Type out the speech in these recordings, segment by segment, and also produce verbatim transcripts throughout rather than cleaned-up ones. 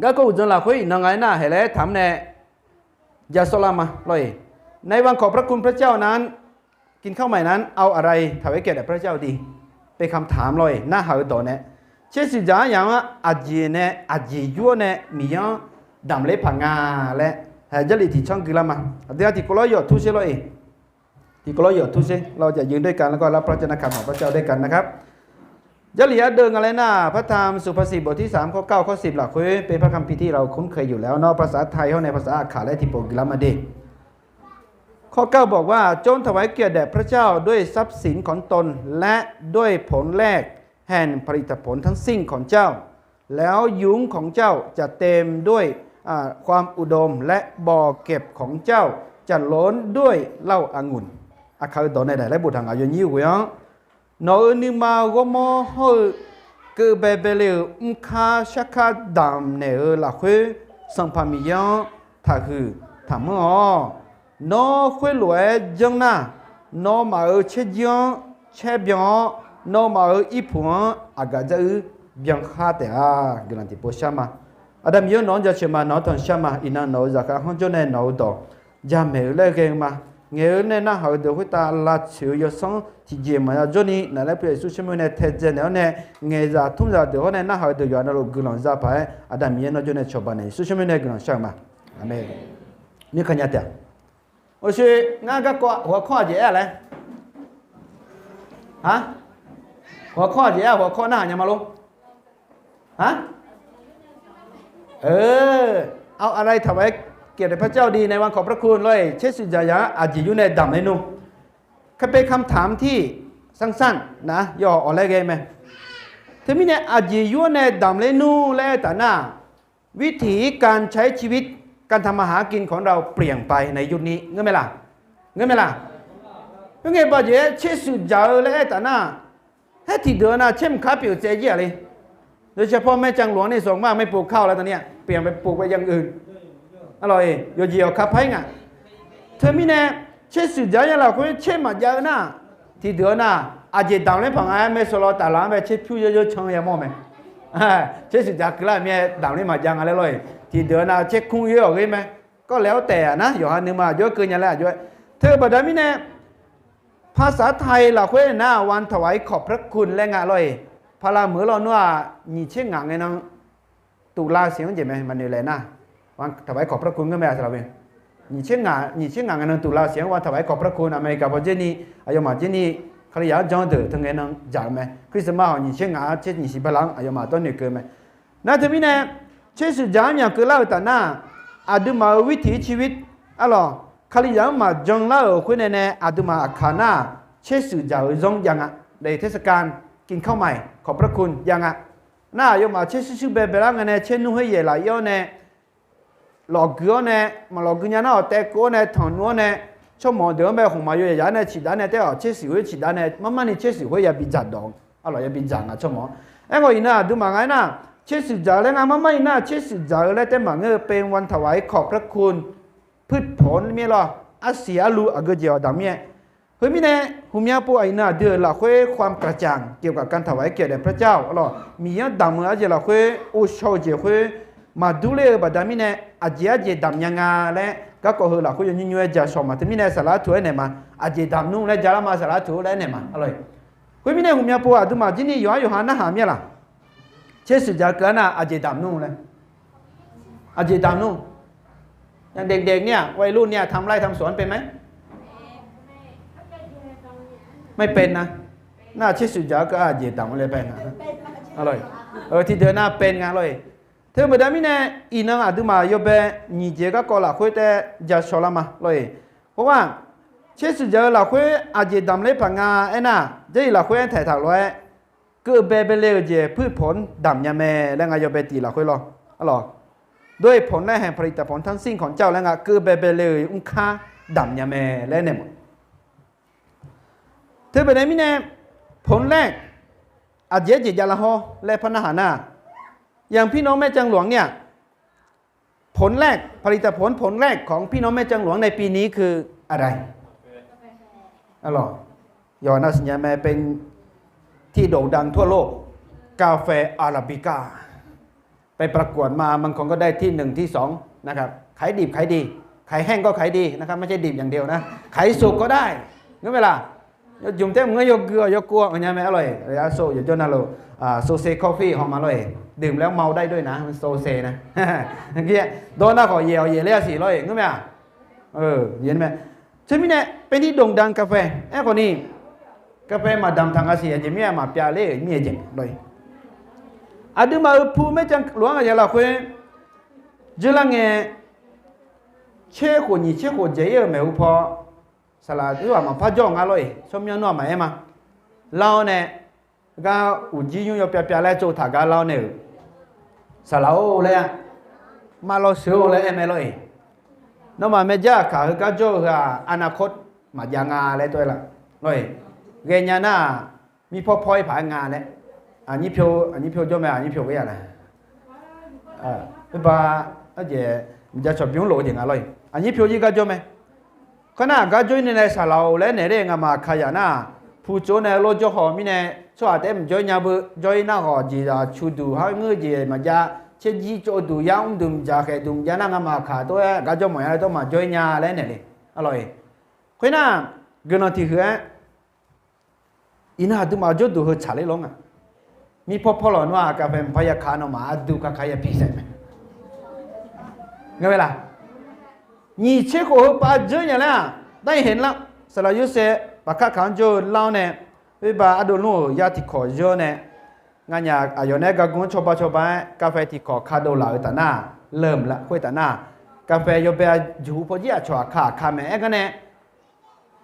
Garkawv uqdzan lafkhoer iqnan nga aernar, haeqlaer taq-anr nae ja sawrlar ma lawr-iq. ในวันขอบพระคุณพระเจ้านั้น กินข้าวใหม่นั้น เอาอะไรถวายเกียรติแด่พระเจ้าดี เป็นคำถาม lawr-iq, narhaq-eu dawq nae. Tsersuiq dzaq-anr yaq-anr aqjeq nae aqjeq yur-awr nae Miqyaer-anr damq ler paq nga laer, haeq Jarlif tiqcanr guilar ma. Aqdui-a tiqkawv lawr yawf tur sher lawr-iq. Tiqkawv lawr yawf tur sher lawr, อย่ายืนด้วยกัน แล้วก็รับพระวจนะคำของพระเจ้าด้วยกันนะครับ Jarlif ardeuv nga laer nar, พระธรรมสุภาษิตบทที่สาม ข้อเก้า ข้อสิบ lafkhoer เป็นพระคัมภีร์ที่เราคุ้นเคยอยู่แล้วเนาะ ภาษาไทย hawr nae ภาษาอาหรับ laer tiqpov guiqlar ma de. ข้อเก้าบอกว่า จงถวายเกียรติแด่พระเจ้าด้วยทรัพย์สินของตน และด้วยผลแรกแห่งผลิตผลทั้งสิ้นของเจ้า แล้วยุ้งของเจ้าจะเต็มด้วย อ่า ความอุดม และบ่อเก็บของเจ้าจะล้นด้วยเหล้าองุ่น Aqkaq-eu dawq nae daeq laer boftaq ngaq yawnyir ghoe-anr, nawq-euq nuima ghawrmawr hawr-eu keuv baebae le-euq mrkar sharkar damq naeq-eu lafkhoer Sanqpaq Miqyaer-anr taqhuiq taqmanr-awq. Nawr khoerlof-aer janr nar, nawmaf-euq caerjir-anr caer byan-awr, nawmaf-euq irpuq-anr aqgaf dzaruir byan khar taef-a. Guiqlanq tiqpov shar ma. Aqda Miqyaer nawq-anr jaceuq ma, nawq-anr tanqshar ma. Iqnan nawq-euq zaqkhav khanr jawr nae nawq-euq dawq jamaeq-eu laer ghae-eu ma. Ngaeq-eu nae narhaq-eu deuq khoertav lavtsoeq-eu yawsanr tiqjeq maqya jawrni, naqlaer pu Yeqsur tsawrmyanr nae taedzae naeq-awr nae, ngaeqzaq tmrzaq deuq hawr nae narhaq-eu deuq yawqha navluf guiqlanq za paq-aer, Aqda Miqyaer nawr jawr nae cawba naeq Yeqsur tsawrmyanr nae guiqlanq shar-eu ma. Aqmeq. Mirkhanq nya taef-a. Oqshoe ngar garkawv หัวข้อ aqjeq aer-a laer. Ha? หัวข้อ aqjeq aer-a, หัวข้อ narhaq nya ma lor. Ha? เอาอะไรถวายเกียรติแด่พระเจ้าดี ในวันขอบพระคุณ lawr-iq, tsersuiq dzaq yaq-anr aqjeq yur nae damq ler nmr. เป็นคำถามที่สั้นๆ นะ yawf awq laer ghae mae. Teumirnae aqjeq yur nae damq ler nmr laer aertaf nar, วิถีการใช้ชีวิต การทำมาหากินของเราเปลี่ยนไปในยุคนี้ ngeur mae laq? Ngeur mae laq? Khoerngae baqjeq-aer tsersuiq dzaq-eu laer aertaf nar, haer tiqdeuq-eu nar tser mqkar pyeuf tsaev jir-aq le. Deuq shar paw maer cav loq-anr ni sawq ngar maer pov kar-awq laer dawq ni-aq, pyeuf-anr pae pov bae ya ngeur-eu. Arlawq-iq, yawqjeq yawqka par-ir ngaq. Teumirnae, tsersuiq dzaq-anr ya lafkhoer tser maqjav-eu nar, tiqdeuq-eu nar, aqjeq damq ler paq nga-aer maersawq law taflaf-anr bae tser pyur yawr yawr can yamawr mae. Tsersuiq dzaq keuvlar-euq mir-aer damq ler maqjav nga laer lawr-iq, tiqdeuq-eu nar tser kmr yoer-awq ghae mae. Kawv laeq-awr taef-a nar, yawqha nuima aqjox-aer keuv nya laer aqjox-aer. Teu baqda mirnae, ภาษาไทย lafkhoer nar วันถวายขอบพระคุณ laer nga lawr-iq, paqlav meuq-eu lawnmr-aq, nyiq tser ngaq ngae nan ตุลา siq-anr jeq mae, maqnoeq laeq nar, วันถวายขอบพระคุณ ngeur mae-a saqlaq-eu. Nyiq tser ngaq, nyiq tser ngaq ngae nan ตุลา siq-anr วันถวายขอบพระคุณ America paw dzer ni, aqyawfmaf dzer ni, Kalizaq-anr jan deuq teu ngae nan dzaq-eu mae. Christmas hawq nyiq tser ngaq-anr tser nyiq siq baqlaf-anr aqyawfmaf dawrnoeq keuv mae. Nar teumirnae, tsersuiv dzaq-anr myaq keuvlar-euq taf nar, aqduimaf-euq วิถีชีวิต arlawq, Kalizaq-anr maqjan lar-euq khoer nae nae aqduimaf aqkaq nar, tsersuiv dzaq-eu zanr jav nga. เทศกาลกินข้าวใหม่ ขอบพระคุณ jav nga. Nar aqyawfmaf tser shuir shuir bae bae lar ngae nae tser nmr khoer yaeq laf-ir-awr nae, lawfgui-awr nae, maqlawfgui nya nar-awq taev keuv-awr nae tanqnymr-awr nae, tsawrmawq deuq-anr bae khmqmaq yaw yaq yaq-anr nae ciqdav nae taef-awq tsersuiv khoer ciqdav nae marmar ni tsersuiv khoer yabi dzaq dawq-eu, arlawq yabi dzaq nga tsawrmawq-anr. Aerkhawf iqnan aqduimaf nga-aer nar, tsersuiv dzaq-eu laer nga marmar iqnan tsersuiv dzaq-eu laer taef maqngeur-eu เป็นวันถวายขอบพระคุณ pyur pawq-anr mir-aer lawr, arsiq arluv aqgeu jeq-awq damq mir-aer. Khoermirnae, hmqmya pov-aq iqnan aqdui-euq lafkhoer ความกระจ่างเกี่ยวกับการถวายเกียรติแด่พระเจ้า arlawq, Miqyaer-anr damq-eu arjeq lafkhoer, ghovshaw-eu jeq khoer maqdur ler-eu baqda mirnae, aqjeq arjeq damq nya nga laer garkawv heu lafkhoer yawnymr nymr-aer ja shawq ma. Teumirnae saflar tuq-aer naeq ma, aqjeq damq nmr laer ja lar ma, saflar tuq laer aer naeq ma, arlawq. Khoermirnae hmqmya pov aqduimaf jir ni yawqhar yawqha narhaq mir-a laq? Tsersuiv dzaq-eu keuv-anr nar aqjeq damq nmr laer, aqjeq damq nmr. เด็กๆ เนี่ย วัยรุ่นเนี่ย ทำไร่ทำสวนเป็นไหม? ไม่เป็นนะ Nar tsersuiv dzaq-eu keuv-anr aqjeq damq laer bae nga. Tiqdeuq nar เป็น nga lawr-iq. Teu baqda mirnae, iqnan aqduimaf yawbae nyiq jeq garkawv lafkhoer taef ja shawq lar ma lawr-iq. Khoerghaq, tsersuiv dzaq-eu lafkhoer aqjeq damq ler paq nga aernar, Jarlif lafkhoer aertaq-euq taq lof-aer, keuv bae bae le-euq jeq pyur pawq-anr damq nya mae laer nga yawbae tiq lafkhoer lawr, arlawq. ด้วยผลแรกแห่งผลิตผลทั้งสิ้นของเจ้า laer nga keuv bae bae le-euq mrkar damq nya mae laer naeq ma. Teu baqda mirnae, ผลแรก aqjeq-aer jeq jav lar hawr laer par narhaq nar, อย่างพี่น้องแม่จังหลวงเนี่ย ผลแรก ผลิตผล ผลแรกของพี่น้องแม่จังหลวงในปีนี้คืออะไร? Arlawq, yawqha nav siqnya mae, เป็นที่โด่งดังทั่วโลก กาแฟอาราบิก้า ไปประกวดมา บางคนก็ได้ที่หนึ่ง ที่สอง นะครับ ขายดิบขายดี ขายแห้งก็ขายดีนะครับ ไม่ใช่ดิบอย่างเดียวนะ ขายสุกก็ได้ ngeur mae laq. Yawjmq tae maqngeur, yawgui-awq yawkuv-awq nya mae arlawr-iq. Arsov yawjawr navluf, โซเซ coffee hawma lawr-iq, ดื่มแล้วเมาได้ด้วยนะ โซเซ นะ dawr nar khawf yaeq-awq yaeq ler-a siq lawr-iq, ngeur mae-aq. เออ Teumirnae เป็นที่โด่งดังกาแฟ aerkhawf ni กาแฟ maqdamq taq nga siq, aqjeq mirnae maqpyav ler-euq mirnae jeq lawr-iq. Aqduimaf-euq pu maerjan lof-anr ngaq yaq lafkhoer dzeurlar ngae, tser khof nyiq tser khof dzaeq-ir-euq maeqhu paw, saqlaq ur-aq maqpar jawr-eu nga lawr-iq, tsawrmyanr nmr-aq maqaer ma. Lar-awr nae, gar uqjir nymr yawpyav pyav laer tsov taq gar lar-awr nae-euq, saqlaq-or laer, maqlawr sheuq-or laer aer mae lawr-iq. Nawmaf maerjar aqkaq heu gar jawr-eu heu-aq, อนาคต maqjav nga laer tov-aer laf lawr-iq. Ghaenya nar-aq, mirpawr pawr-ir paq-aer nga laer. Aqnyir pyov, aqnyir pyov jawr mae, aqnyir pyov ghae-a laer. Oerba, arjeq, mqjav cawq bymr lof-eu jeq nga lawr-iq, aqnyir pyov jir gar jawr mae. Khoernar-aq, gar jawr-ir nae nae saqlaq-or laer naeq ler ngamaf aqkaqzaq nar-aq, pu tsov nae lawr jawr haw mirnae, tsawrhaq taef-aer mqjawr-ir nya beu, jawr-ir nar khawf jeqzaq cu duq har ngeur jeq maqjav, tserjir tsov duq yar mr duq mqdzaq khaeq duq mqjav nar ngamaf aqkaq tov-aer gar jawr mawf nya laer tov maqjawr-ir nya laer naeq le. Arlawr-iq, khoernar, guiqlanq tiq huiq-aer, iqnan aqduimaf jawrduq heu tsaqler lawr nga. Mirpawr pawr lawq nar-aq, กาแฟ mqpar ya ka nawmaf ardu kakaq ya bi saef mae. Ngeur mae laq. Nyiq tser khof heu pav dzeur nya laer-aq, dar-iq heq lar, saqlaq Yorsaev baqkaq kaq-anr jawr-eu lar-awr nae, oerba ardov lmr-euq yar tiqkawq yawr nae, nganyaf aqyawf nae-aer gargmr-anr cawba cawba-aer กาแฟ tiqkawq kadov laf-eu taf nar, leumq la khoertaf nar, กาแฟ yawbae juq pawjir aqcawq aqka aqka mae aer gar nae,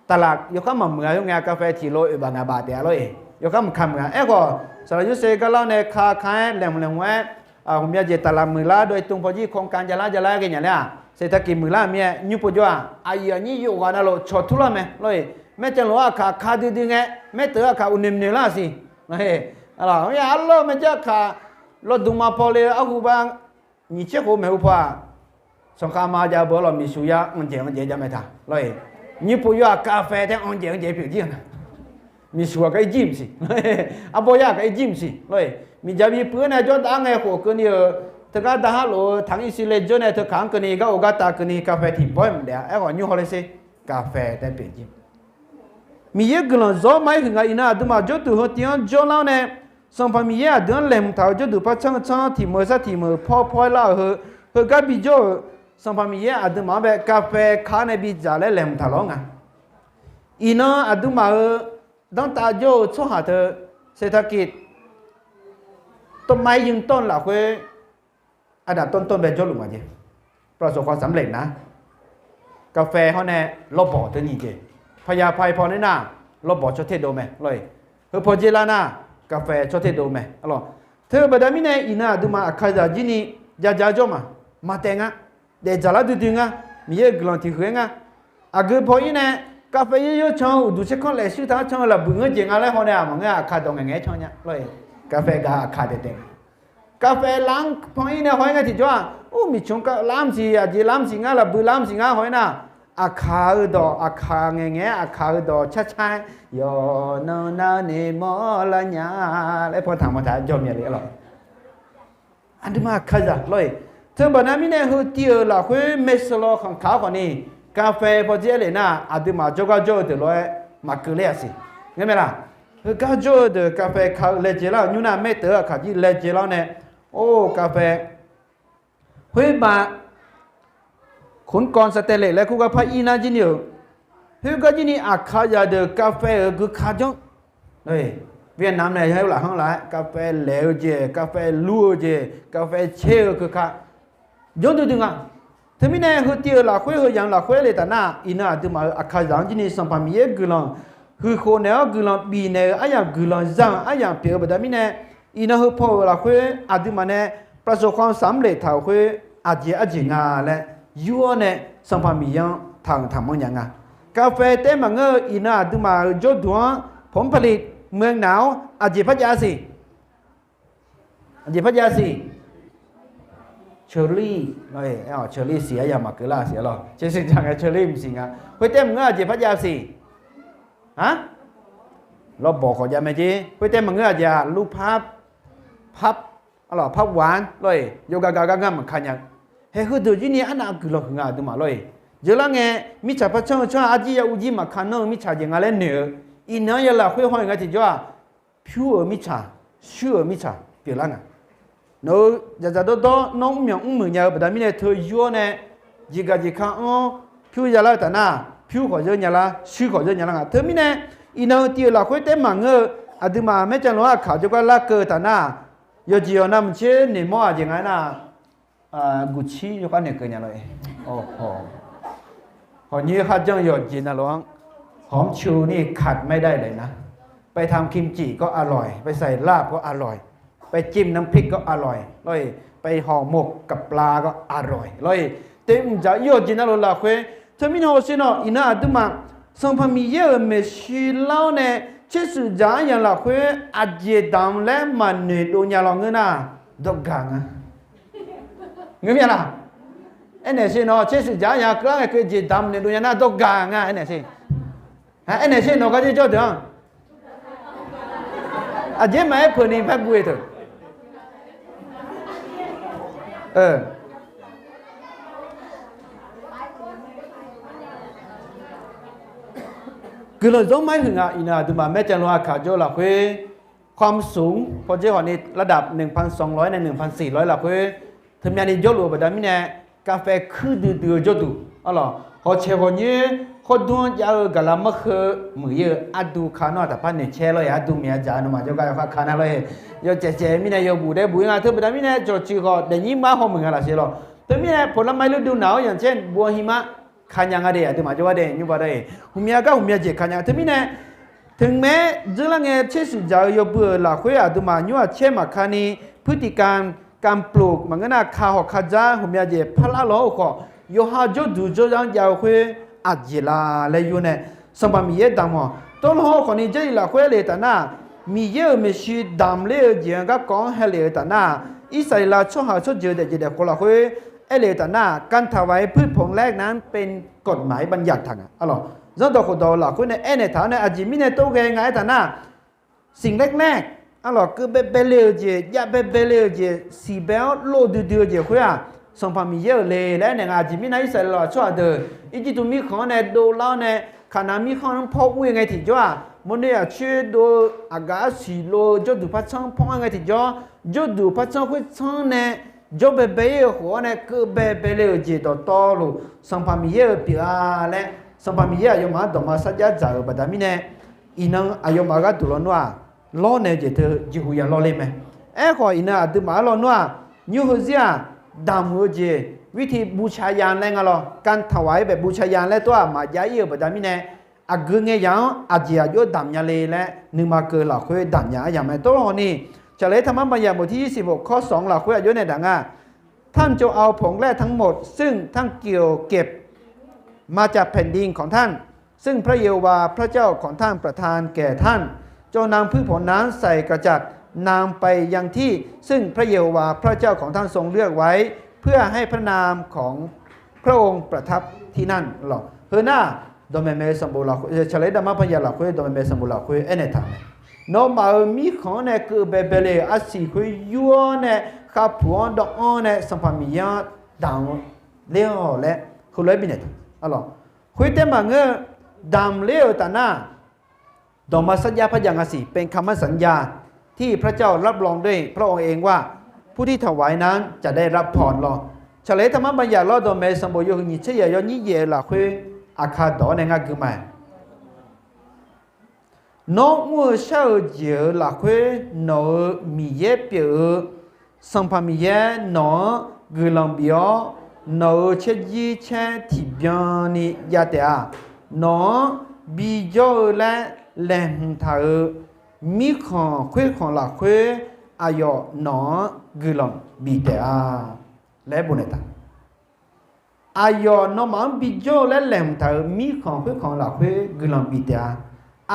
taqlaq yawkhar maqmuiq-a yawr ngae, กาแฟ tiq lo oeq baf ngaq baf taef-a lawr-iq, yawkhar maqka muiq-a. Aerkhawf, saqlaq Yorsaev gar lar-awr nae ka ka-aer laeqhmq laeqhmq-aer, ghawqmya jeq taqlaq muiqlar dov-aer tmr pawjir โครงการ javlar javlar-aer ghaenya laer-aq, เศรษฐกิจ muiqlar-euq mir-aer nymr pov jawr-aq, aqyuif aqnyir yawqghaq navluf cawq turlar mae lawr-iq. Maercan lof-aer aqkaq ka duidui ngae, maerteuq-eu aqkaq uqnoeq noeq lar-aq siq. Arlawr maerjar aqkaq lawdmq ma paw le-eu arhu bar, nyiq tser khof maeqhu paw-aq, sanqkhav ma jav-eu beu arlawr miqsuq yar anqdzaeq anqdzaeq jav mae taq lawr-iq. Nymr pov yawr-aq กาแฟ tae anqdzaeq anqdzaeq pyeuf jir-a nga. Miqsuq aqkaq irjir mqsiq, arbawr yar aqkaq irjir mqsiq lawr-iq. Miqdzaq bi puiv-aer nae jawrdaf-aer ngae khof keuvni-euq, teugar da har lof-eu taq-ir siq le dzeur nae teukaq-anr keuvni gar of gar tav keuvni กาแฟ tiq bawr-aer maqdaef-a. Aerkhawf nymr hawle sher, กาแฟ tae pyeuf jir. Miqyaer guiqlanq zawr ma-aer huiq nga. Iqnan aqduimaf jawrduq heu tiv-anr jawrlar-awr nae, Sanqpaq Miqyaer aqdui-anr laeqhmq taq-eu jawrduq par tsanr tsanr tiq meuq sar tiq meuq pawr pawr-aer lar-euq heu, heugar bi jawr-euq Sanqpaq Miqyaer aqduimaf-anr bae กาแฟ ka-awr nae bidzaq laer laeqhmq taq lawr nga. Iqnan aqduimaf-euq danrtav jawr-eu tsawrhaq teu, เศรษฐกิจ tawrmar-ir yeu tawr-eu lafkhoer, aqdaq tawr tawr bae jawrluf maqjeq. ประสบความสำเร็จนะ กาแฟ hawr nae lawrbawq teu nyiq jeq, paya pai paw nae nar, lawrbawq tsawrterdov mae lawr-iq. Heu paw dzer lar nar, กาแฟ tsawrterdov mae arlawr. Teu-eu baqda mirnae iqnan aqduimaf aqkazaq jir ni jaja jawr ma, maqtaef nga. Daefdzaq lar duidui nga. Miqyaer-euq guiqlanq tiq huiq-aer nga. Aqgeu paw-ir nae, กาแฟ yaer yaer can-eu uqduq tserkanr laef shuir taq-anr can-eu lafbuiq ngeur jeq nga laer haw nae-aq, maqngeur-aq, aqkaq dawq ngaeq ngaeq-aer can nya lawr-iq. กาแฟ gaq aqkaq daef daef nga. กาแฟ lar-anr pan-ir nae haw-aer ngae tiqjawr-aq, ur miqcmq lar mqsiq, aqjeq lar mqsiq ngar, lafbuiq lar mqsiq ngar haw-aer nar, aqkaq-eu dawq aqkaq ngaeq ngaeq-aer, aqkaq-eu dawq car car-aer, yawqnan nar ni mawrlar nya laer pan taq mawr taq-aer jawr myav le lawr. Aqduimaf aqkazaq lawr-iq. Teubaqda mirnae heu tiv-euq lafkhoer maeqshi law khanqkaq-awr khawf ni, กาแฟ paw dzer-aer lef nar, aqduimaf jawrgar jawr-eu deuq lof-aer maqkeuv ler-a siq. Ngar mae laq? Heugar jawr-eu deuq กาแฟ ka-eu laejae lar-euq nymr nar, maerteuq-eu aqkaq jir laejae lar-awr nae, or กาแฟ khoerbav ขุนกรณ์สแตนเลส laer kur gar par ir nar jir ni-euq, khoergar jir ni aqkazaq deuq กาแฟ euq geu ka janr. Vietnam nae yaer lafkhanr laf-aer กาแฟ laeq-eu jeq, กาแฟ lur-eu jeq, กาแฟ tser-eu keuka janr duidui nga. Teumirnae heu tiv-euq lafkhoer heu yamq lafkhoer le taf nar, iqnan aqduimaf-euq aqkazaq-anr jir ni Sanqpaq Miqyaer guiqlanq huiqkhof naeq-awr guiqlanq bifnaeq-eu aryamq, guiqlanq za-euq aryamq pyeuf-eu baqda mirnae, iqnan heu paw-euq lafkhoer aqduimaf nae ประสบความสำเร็จ taq-euq khoer aqjeq arjeq nga laer yur-awr nae Sanqpaq Miqyaer-anr taqhuiq taqmanr nya nga. กาแฟ taef-aer maqngeur-eu iqnan aqduimaf-euq jawrduq-anr ผลผลิต muiq naq-awr aqjeq par jav siq. Aqjeq par jav siq. เชอร์รี่ lar-iq, เชอร์รี่ siq aryamq maqkeuv lar siq lawr. Tser siq ja ngae เชอร์รี่ mqsiq nga. Khoertaef maqngeur aqjeq par jav siq. Lawrbawq khawf jav mae jer. Khoertaef maqngeur aqjeq-aq, lur par, par Arlawq, par ghaq-anr lawr-iq, yawgaq gaq gar ngar maqka nya-eu. Haeq heudeuq jir ni arnav guiqlanq huiq nga aqduimaf lawr-iq. Jeurlar ngae, mirtsaq par canr-eu tsawrhaq arjir ya uvjir maqka nanr-eu mirtsaq jeq nga laer noeq-eu. Iqnan-anr ya lafkhoer haw-iq nga tiqjawr-aq, pyur-euq mirtsaq, shuir-euq mirtsaq pyeuflar nga. Nawq-euq dzaqdzaq dawrdawr nawr mrmyanq mrmuiq nya-eu baqda mirnae teu yur-awr nae, jeqgaq jeq ka anr-awr pyur yalar-eu taf nar, pyur khawf zeur nya lar, shuir khawf zeur nya lar nga. Teumirnae, iqnan-eu tiv-euq lafkhoer taef maqngeur-eu, aqduimaf maercav lof-anr aqkaq jawrgar larkeuv-eu taf nar, yawqjeq yawq navmaqtser noeqmawr-aq jeq nga aernar, guqcir yawkhav noeqkeuv nya lawr-iq. Hawq nyoer kharjanr yawqjeq navluf-anr, หอมชูนี่ขาดไม่ได้เลยนะ ไปทำกิมจิก็อร่อย ไปใส่ลาบก็อร่อย ไปจิ้มน้ำพริกก็อร่อย ไปห่อหมกกับปลาก็อร่อย lawr-iq. Taef mqdzaq ir yawqjeq navluf lafkhoer, teumirnae hawsher nawq iqnan aqduimaf Sanqpaq Miqyaer-euq maeqshi lar-awr nae tsershuif dzaq-anr yaq lafkhoer aqjeq damq laer maqnoeq dov nya lawr ngeur nar, dawrgaq nga. Ngeur mir-a laq? Aernaeq sher nawq, tsershuif dzaq-anr yaq keuvlar ngae keuv jeq damq noeq dov nya nar dawrgaq nga aernaeq sher. Aernaeq sher nawq garjer jawr deuq-anr. Aqjeq maqaer peuq ni par guv-eu teu. Guiqlanq zanr mar-aer huiq nga. Iqnan aqduimaf maercav lof-aer aqkaq jawr-eu lafkhoer, ความสูง pawdzer hawq ni ระดับหนึ่งพันสองร้อย nae หนึ่งพันสี่ร้อย lafkhoer, teumyav ni jawrluf-eu baqda mirnae, กาแฟ kuir duidui-eu jawrduq, arlawq, hawq caeq hawq nyoer khawrdmr-anr jav-eu gaqla markheu muiq-ir-eu ardu ka nawr-aq taqpar noeqcaer lawr-iq, ardu miqya dzaq-eu nawmaf jawrgar yawkhav ka nar lawr-iq, yawcaev caev mirnae yawbuf daer buf-ir nga. Teu baqda mirnae cawqciq khawf daefnyir mar haw muiq nga laf sher lawr. Teumirnae ผลไม้ฤดูหนาว อย่างเช่น บัวหิมะ ka nya nga de, aqduimaf jawrgar dae nymrba dar-iq, hmqmya gar hmqmya jeq ka nya. Teumirnae, teumq-aer dzeurlar ngae tsershuif dzaq-eu yawbui-euq lafkhoer aqduimaf nymr aqcaer maqka ni, พฤติกรรมการปลูก maqngeur nar ka hawq ka dzar hmqmya jeq parlar law-eu khawf, yawqha jawrduq jawrzar-anr jav-eu khoer aqjeq la laer yur nae, Sanqpaq Miqyaer damq-awq. Tawrlawr khawf ni Jarlif lafkhoer aerle-eu taf nar, Miqyaer-euq maeqshi damq ler-eu jeq-anr garkawv-anr haelef-eu taf nar, Irsaqleqlav tsawrhaq tsawrjeuq daefjeq daefkhof lafkhoer aerle-eu taf nar, การถวายพืชผลแรกนั้นเป็นกฎหมายบัญญัติ taq nga. Arlawq, zanrdawq khofdawq-eu lafkhoer nae aernaeq taq-awr nae aqjeq mirnae tov ghae nga aer taf nar, สิ่งแรกๆ, arlawq, keuv baebae le-eu jeq, jav baebae le-eu jeq, siqbae-awr lov duidui-eu jeq khoer-aq, Sanqpaq Miqyaer-euq le laer aernaeq nga. Aqjeq mirnae Irsaqleqlav tsawrhaq deuq Irjirtuv mirkhanq-anr nae dovlar-awr nae, Kaqnaq mirkhanq-anr pawr ur-ir ngae tiqjawr-aq, mawrnoe aqcoer dov-eu aqgaf arsiq lov-eu jawrduq partsanr pawr-aer ngae tiqjawr, jawrduq partsanr khoertsanr nae jawr baebae-ir-eu khof-awr nae keuv baebae le-euq jeq dawqtawvluf Sanqpaq Miqyaer-euq pyeuf-a laer, Sanqpaq Miqyaer aqyawfmaf-anr dawqma sarjax dzaq-euq baqda mirnae, iqnan aqyawfmaf-euq gharduq lawnmr-aq, lawrnaeq-eu jeq teu jeqhu ya lawr ler mae. Aerkhawf, iqnan aqduimaf-anr lawnmr-aq, nymr heuzir-aq, damq-eu jeq วิธีบูชายัน laer nga lawr, การถวายแบบบูชายัน laer tawr-aq maqjav-ir-euq baqda mirnae, aqgeu ngae yaq-anr aqjeq aqjox damq nya le laer nuima keuv lafkhoer damq nya aryamq mae. Tawrlawr hawq ni, Caqleq-aer taqmar banyaq moq tir yirsiq bof kawr sawq-anr lafkhoer aqjox nae daq nga. ท่านจงเอาผงแร่ทั้งหมดซึ่งท่านเกี่ยวเก็บมาจากแผ่นดินของท่าน ซึ่งพระเยโฮวาห์พระเจ้าของท่านประทานแก่ท่าน จงนำพืชผลนั้นใส่กระจัดนำไปยังที่ซึ่งพระเยโฮวาห์พระเจ้าของท่านทรงเลือกไว้ เพื่อให้พระนามของพระองค์ประทับที่นั่น lawq. Heu nar, dawqmaeq maeq-eu sanqbof lafkhoer, Caqleq-aer taqmar banyaq lafkhoer dawqmaeq maeq-eu sanqbof lafkhoer aernaeq taq mae. Nawmaf-euq mirkhanq-anr nae keuv baebae le-euq arsiq khoer yur-awr nae, khavpuq-anr dawv-anr nae Sanqpaq Miqyaer-anr damq ler-awq laer heulof-aer bifnaeq taq. Arlawq, khoertaef maqngeur, damq ler-euq taf nar, dawqma sarjax par jav nga siq, เป็นคำมั่นสัญญาที่พระเจ้ารับรองด้วยพระองค์เองว่า ผู้ที่ถวายนั้นจะได้รับพร lawr. Caqleq-aer taqmar banyaq lawr dawqmaeq sanqbof yawhuiq nyiq tser yaq yawnyir yaef-eu lafkhoer, aqkar dawq-awr nae ngar gui mae. Nawr mr-eu shar-eu jeq-euq lafkhoer nawq-euq Miqyaer pyeuf-eu Sanqpaq Miqyaer nawq-anr guiqlanq bif-awr, nawq-euq caerjir caer tiqbyan ni jav taef-a. Nawq-anr bijawr-eu laer laeqhmq taq-euq mirkhanq khoerkhanq lafkhoer, aqyawf nawq-anr guiqlanq bif taef-a laer bofnaeq taq. Aqyawf nawmaf-anr bijawr-eu laer laeqhmq taq-euq mirkhanq khoerkhanq lafkhoer guiqlanq bif taef-a.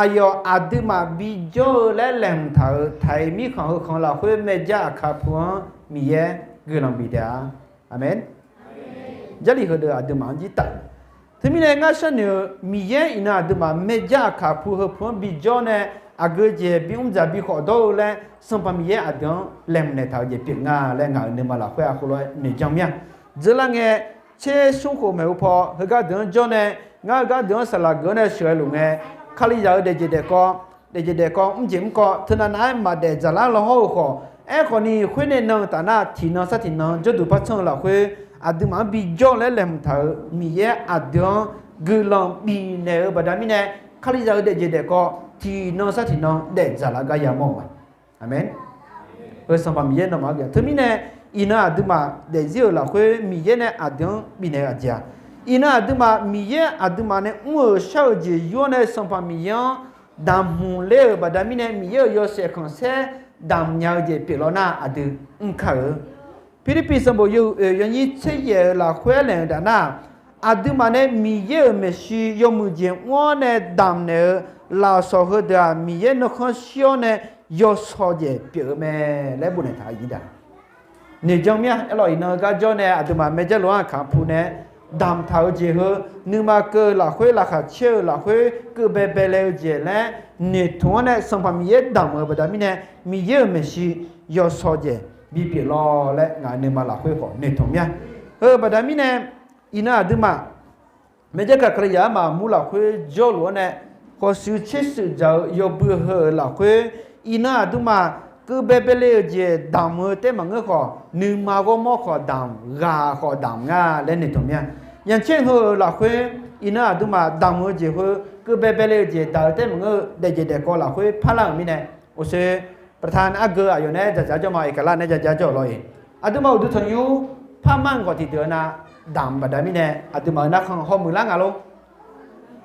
Aqyawf aqduimaf bijawr-eu laer laeqhmq taq-euq taq-iq mirkhanq heukhanq lafkhoer maeqjar aqkar pu-anr Miqyaer guiqlanq bif taef-a. Aqmeq. Jarlif heudeuq aqduimaf-anr jir taf. Teumirnae ngar sharnoeq-eu Miqyaer iqnan aqduimaf maeqjar aqkar pu heu pu-anr bijawr nae aqgeu jeq bimr dzaq bi khawf dawr-eu laer Sanqpaq Miqyaer aqdui-anr laeqhmq naeqtaq-eu jeq pyeuf nga laer ngaq-euq nuima lafkhoer-a khoerlof-aer noeqjanr mir-a. Dzeur lar ngae, tser smr khof maeq-eu paw heugar deuq-anr jawr nae, ngar heugar deuq-anr saqlaq geuf-awr nae sheuqghae luf ngae, Kalizaq-euq daefjeq daefkawv, daefjeq daefkawv mrjeq mrkawv teunav nav-aer maqdaef dzaqlar-anr law hawr-eu khawf, aerkhawf ni khoer nae nan-eu taf nar tiqnan sar tiqnan jawrduq par tsanr-eu lafkhoer, aqduimaf-anr bijawr laer laeqhmq taq-euq Miqyaer aqdui-anr guiqlanq bifnaeq-eu baqda mirnae, Kalizaq-euq daefjeq daefkawv tiqnan sar tiqnan daef dzaqlar gar yamawr-euq ma. Aqmeq. Heu Sanqpaq Miqyaer nawmaf-anr geuf. Teumirnae, iqnan aqduimaf daefzir-euq lafkhoer Miqyaer nae aqdui-anr bifnaeq-eu aqjeq-aq, iqnan aqduimaf Miqyaer aqduimaf nae mr-euq shar-eu jeq yur-awr nae Sanqpaq Miqyaer-anr damq hmq ler-euq baqda mirnae, Miqyaer-euq yawshaef khanqsaer damq nya-eu jeq pyeuf lawr nar aqdui mr kar-eu. Pirlirpiv sanqbof yawhuiq oeq yawnyir tser yaef-euq lafkhoer laeq-euq daq nar, aqduimaf nae Miqyaer-euq maeqshi yawmuiq jeq mr-awr nae damq naeq-eu lafsawq heudeuq-aq, Miqyaer nuikhanr shir-awr nae yawshaw jeq pyeuf-eu mae laer bof naeq taq-a. Noeqjanr mir-a. Aerlawq, iqnan heugar jawr nae aqduimaf maerjar lof-anr aqkaq pu nae damq taq-eu jeq heu, nuima keuv-eu lafkhoer, laqkhaq caer-eu lafkhoer, keuv baebae le-eu jeq laer noeqtmq-anr nae Sanqpaq Miqyaer damq-euq baqda mirnae, Miqyaer-euq maeqshi yawshaw jeq bipyeuf lawr laer ngaq-euq nuima lafkhoer khawf noeqtmq mir-a. Heu baqda mirnae, iqnan aqduimaf maerjar kaq Kalizaq armaf mur lafkhoer jawrluf-anr nae, khawf shuif tser shuif dzaq-eu yawbui heu-euq lafkhoer, iqnan aqduimaf keuv baebae le-euq jeq damq-eu taef maqngeur khawf, nuima ghawrmawr khawf damq, ghaq khawf damq nga laer noeqtmq mir-a. Yanqcer heu-euq lafkhoer, iqnan aqduimaf damq-eu jeq heu keuv baebae le-euq jeq daq-eu taef maqngeur-eu daefjeq daefkawv lafkhoer parlar-euq mirnae, uqshoe ประธาน argeu aqyawf nae dzaqdzaq jawr ma, iqkaqlar nae dzaqdzaq jawr lawr-iq. Aqduimaf uqduq tanqnymr parmar-anr khawf tiqdeuq-eu nav damq baqda mirnae, aqduimaf-euq narkhan hawmuiq lar nga lor.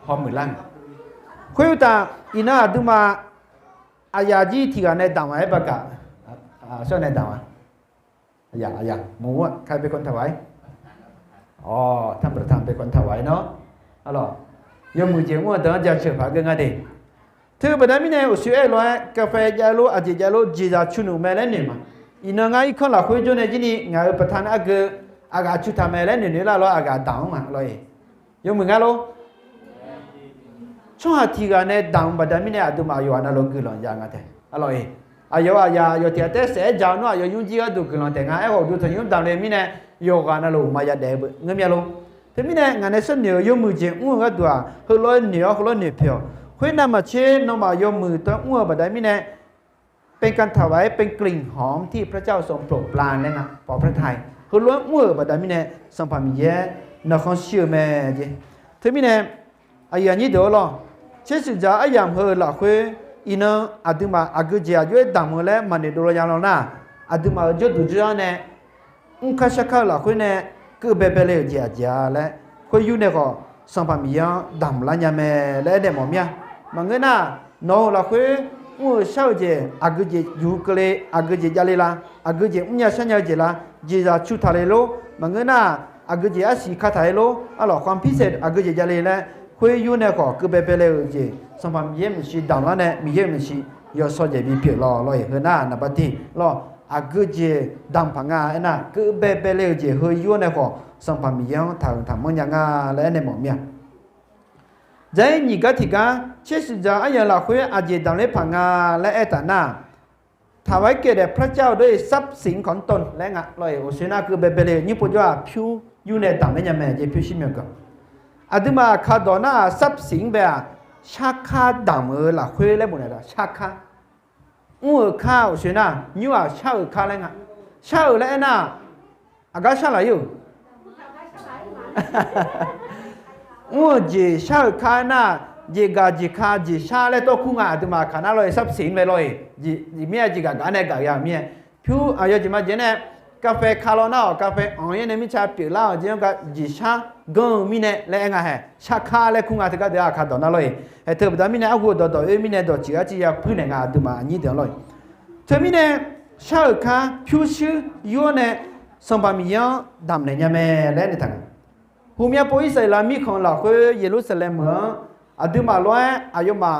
Hawmuiq lar nga. Khoeruqtaf, iqnan aqduimaf aqyaf jir tiqghaq nae damq-a aer baqgaq, shawr nae damq-a. Aqyaf, aqyaf, mq-aq, ใครเป็นคนถวาย? Awq, ท่านประธานเป็นคนถวายเนาะ. Arlawq, yawmuiq jeq mr-eu deuq-anr jaceuq paq geu nga de. Teu baqda mirnae uqshoe aer-eu lof-aer, กาแฟ jav lor, aqjeq jav lor, jeqzaq cu noeq mae laer noeq ma. Iqnan ngar irkanr lafkhoer jawr nae jir ni ngaq-euq ประธาน argeu aqghaq cu taq mae laer noeq noeq lar lor, aqghaq damq-anr ma lor-iq. Yawmuiq nga lor. Tsawrhaq tiqghaq nae damq-eu baqda mirnae aqduimaf yawqghaq navluf guiqlanq ya nga taef. Arlawq-iq, aqyawf aqyaf yawf tiq ghaq taef saef-aer ja-eu nawr aqyawf nymrjir gharduq guiqlanq taef nga. Aerkhawf uqduq tanqnymr damq le mirnae yawqghaq navluf maqya daef-eu beu ngeur mir-a lor. Teumirnae ngaq nae sharnoeq-euq yawmuiq jeq mr-eu gharduq-aq, heulof-aer noeq-awr heulof-aer noeq poeq-awq. Khoernav maqtser nawmaf yawmuiq teu mr-eu baqda mirnae, เป็นการถวาย เป็นกลิ่นหอมที่พระเจ้าทรงโปรดปราน laer nga, พระทัย heulof-aer mr-euq baqda mirnae Sanqpaq Miqyaer nuikhanr shir-eu mae jeq. Teumirnae aqyuif aqnyir deuq-awr lawr, tser shuif dzaq-eu aryamq heu lafkhoer, iqnan aqduimaf aqgeu jeq aqjox-aer damq-eu laer maqnoeq dovlar nya lawr nar, aqduimaf-euq jawrduq jawr-awr nae mrkar sharkar-eu lafkhoer nae keuv baebae le-euq jeq aqjeq-a laer, khoer yur nae khawf Sanqpaq Miqyaer-anr damq lar nya mae laer aernaeq mawf mir-a. Maqngeur nar, nawq-euq lafkhoer mr-eu shar-eu jeq aqgeu jeq juq keuvle, aqgeu jeq javle la, aqgeu jeq mrnya sharnya-eu jeq la, jeqzaq cu taq le lor. Maqngeur nar, aqgeu jeq arsiq ka taq le lor. Arlawq, ความพิเศษ aqgeu jeq javle laer, khoer yur nae khawf keuv baebae le-euq jeq Sanqpaq Miqyaer maeqshi damq lar nae Miqyaer-euq maeqshi yawshaw jeq bipyeuf lawr lawr-iq. Heu nar naqbar tiq lawr, aqgeu jeq damq paq nga aernar, keuv baebae le-euq jeq heu yur nae khawf Sanqpaq Miqyaer-anr taqhuiq taqmanr nya nga laer aernaeq mawf mir-a. Dzaq-ir nyiq gar tiq gar, tser shuif dzaq-eu aryamq lafkhoer aqjeq damq ler paq nga laer aer taf nar, ถวายแก่พระเจ้าด้วยทรัพย์สินของตน laer nga lawr-iq. Uqshoe nar keuv baebae le-euq nymr pov jawr-aq pyur yur nae damq ler nya mae jeq pyur shir myawqganq. Aqduimaf aqkaq dawq nar-aq ทรัพย์สิน bae-aq, sharkar damq-eu lafkhoer laer bof naeq-a. Sharkar, mr-euq kar uqshoe nar, nymr-aq shar-euq kar laer nga. Shar-euq laer aernar, aqgar shar laf-ir-euq Mr-euq jeq shar-euq kar nar, jeqgaq jeqka jeqshar laer tawr kur nga. Aqduimaf aqkaq nar lawr-iq ทรัพย์สิน bae lawr-iq. Jeq mir-aer jeqgaq gaq nae gaq ya-euq mir-aer, pyur aqyawf jeq ma jeq nae, กาแฟ ka lawr nar-awq, กาแฟ anq-ir nae mirtsa pyeuflar-awq jeq-anr gar jeqshar ganr-eu mirnae laer aer nga hae. Sharkar laer kur nga teugar deuq-aq aqkaq dawq nar lawr-iq. Haeq teu baqda mirnae arhu-eu dawqdawq oer mirnae dawqtsuif arciv ya puir naeq nga aqduimaf aqnyir deuq-anr lawr-iq. Teumirnae shar-euq kar pyurshuir yur-awr nae Sanqpaq Miqyaer-anr damqnaeq nya mae laer aernaeq taq nga. Humyav pov Irsaqleqlav mirkhanq lafkhoer Yeqlursaqlaeq meuq-anr aqduimaf lof-aer aqyawfmaf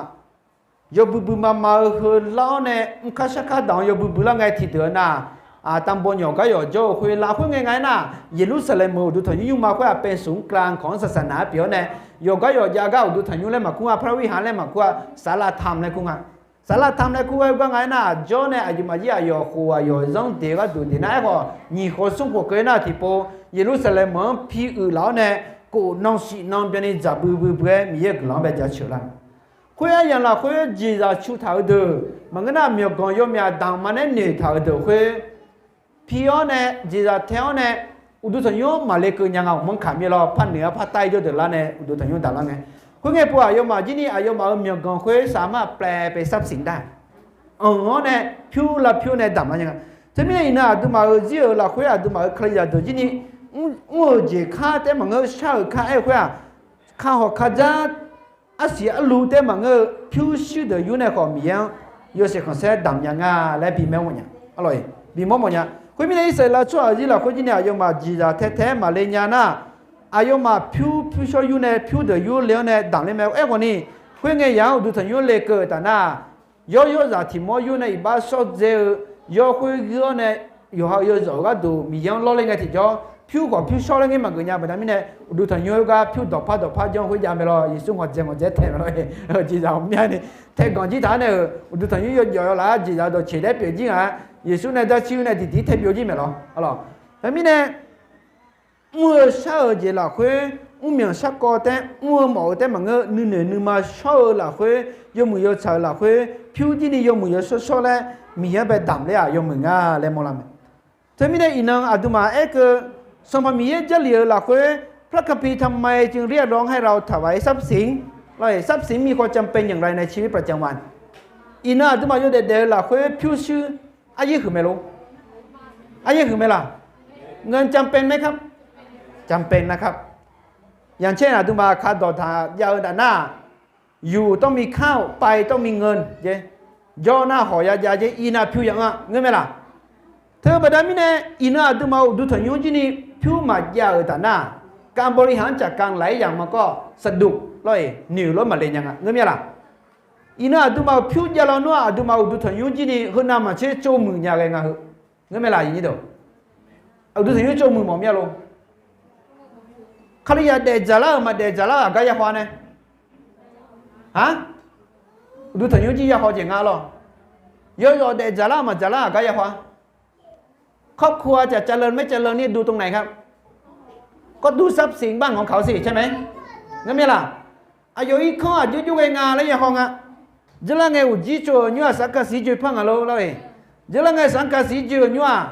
yawbui bui ma ma-eu heu lar-awr nae mrkar sharkar daq-anr yawbui bui lar ngae tiqdeuq-eu nar, ตำบล yawqgar yawqjawr-eu khoer lafkhoer ngae nga aernar, Yeqlursaqlaeq meuq uqduq tanqnymr nymrma khoer-aq เป็นศูนย์กลางของศาสนา pyeuf-awr nae, yawqgar yawqjav gar uqduq tanqnymr laer maqkur nga, พระวิหาร laer maqkur-a, ศาลาธรรม laer kur nga. Saqlaq tam laer kur ghae-eu gar nga aernar, aqjawr nae aqyawfmaf jir aqyawf khof aqyawf zanr deq-eu gharduq deq nar, aerkhawf nyiq khof smr khof keuv aernar tiqpov, Yeqlursaqlaeq meuq-anr pi uiq laf-awr nae, kof nan shif nan byanni dzaq buibui bui-aer Miqyaer-euq guiqlanq-anr bae jaceuq lar. Khoer aryamq lafkhoer jeqzaq cu taq-eu deuq maqngeur nar, myawqganq yawmyaq damq maqnaeq noeq taq-euq deuq khoer pi-awr nae, jeqzaq tae-awr nae, uqduq tanqnymr-anr maqle keuv nya nga. Aqmanr kaq mir lawr, par noeq-awr par tair jawr deuq lar nae uqduq tanqnymr damq lar ngae. Khoerngae pov-aq, aqyawfmaf jir ni aqyawfmaf-euq myawqganq khoer saqmar plae pae sarpsinq dar, anq-awr nae pyur lavpyur nae damq lar nya nga. Teumirnae iqnan aqduimaf-euq zir-euq lafkhoer aqduimaf-euq Kalizaq deuq jir ni mr-euq jeq kar taef maqngeur, shar-euq kar aer-eu khoer-aq, kakhof kajar arsiq arlu taef maqngeur-eu pyurshuir deuq yur nae khawf Miqyaer-anr yawshaef khanqsaer damq nya nga laer bimaer mawf nya. Arlawr-iq bimawr mawf nya. Khoermirnae Irsaqleqlav tsawrhaq zir lafkhoer jir ni aqyawfmaf jeqzaq tae tae-aer maqle nya nar, aqyawfmaf pyur pyurshawr yur nae pyur deuq yur le-awr nae damq ler mae. Aerkhawf ni, khoerngae yaq-anr uqduq tanqnymr le keuv-euq taf nar, yawr yawrzaq tiq mawr yur nae iqbax shawr dzae-eu yawr khoer ghoer-awr nae, yawqha-euq yawzawq-euq gharduq Miqyaer-anr lawrler ngae tiqjawr, pyur khawf pyur shawr laer ngaer maqgeuf nya. Baqda mirnae, uqduq tanqnymr-eu gar pyur dawqpar dawqpar janr khoer jav mae lawr. Yeqsur ngawqdzaeq ngawqdzaeq taeq mae lawr. Jeqzaq ghawqmya ni taeq ganq jir taq-aer nae-euq uqduq tanqnymr yawjawf yawlaf-aer jeqzaq dawqceq daer pyeuf jir ngaq-a. Yeqsur nae darcir nae diqdiq tae byov jir mae lawr. Arlawr, teumirnae mr-eu shar-euq jeq lafkhoer, mrmyanq sharkawv taef mr-eu mawf-eu taef maqngeur, nuinoeq nuima shawr-eu lafkhoer, yawmuiq yawtsaq-euq lafkhoer pyur jir ni yawmuiq yawshawr shawr laer Miqyaer-anr bae damq ler-aq yawmuiq nga laer mawrlar mae. Teumirnae iqnan aqduimaf aerkeuv, Sanqpaq Miqyaer Jarlif-euq lafkhoer พระคัมภีร์ทำไมจึงเรียกร้องให้เราถวายทรัพย์สิน Lawr-iq, ทรัพย์สินมีความจำเป็นอย่างไรในชีวิตประจำวัน? Iqnan aqduimaf yawdaef daef-eu lafkhoer pyurshuir aryaer huiq mae lor? Aryaer huiq mae laq? เงินจำเป็นไหมครับ? จำเป็นนะครับ Yaqcaer aqduimaf kadawq taq jav-eu taf nar, อยู่ต้องมีข้าว ไปต้องมีเงิน jeq, jawr nar hawq ya jav jeq, iqnan pyur ya-anr-a ngeur mae laq? Teu baqda mirnae, iqnan aqduimaf uqduq tanqnymr jir ni pyur maqjav-euq taf nar, การบริหารจัดการหลายอย่าง มันก็สะดุด lawr-iq noeq lof maqle nya nga ngeur mae laq? Iqnan aqduimaf-euq pyur jav lawnmr-aq, aqduimaf uqduq tanqnymr jir ni heunav maqtser tsovmuiq nya ghae nga heu. Ngeur mae laq? Uqduq tanqnymr tsovmuiq mawf mir-a lor? Kalizaq daefdzaq lar-euq maqdaefdzaq lar-euq aqgar ya haw nae? Aq, uqduq tanqnymr jir ya haw jeq nga lawr. Yawzawf daefdzaq lar-euq maqdzaq lar-euq aqgar ya haw-a. ครอบครัวจะเจริญไม่เจริญนี่ดูตรงไหนครับ ก็ดูทรัพย์สินบ้านของเขาสิ ใช่ไหม Ngeur mae laq? Aqyawf irkanr aqjox jov ghae nga laer ya haw nga. Dzeurlar ngae uqjir tsov-euq nymr-aq, sanqkaqsiq joe par nga lor lawr-iq. Dzeurlar ngae sanqkaqsiq joe-euq nymr-aq,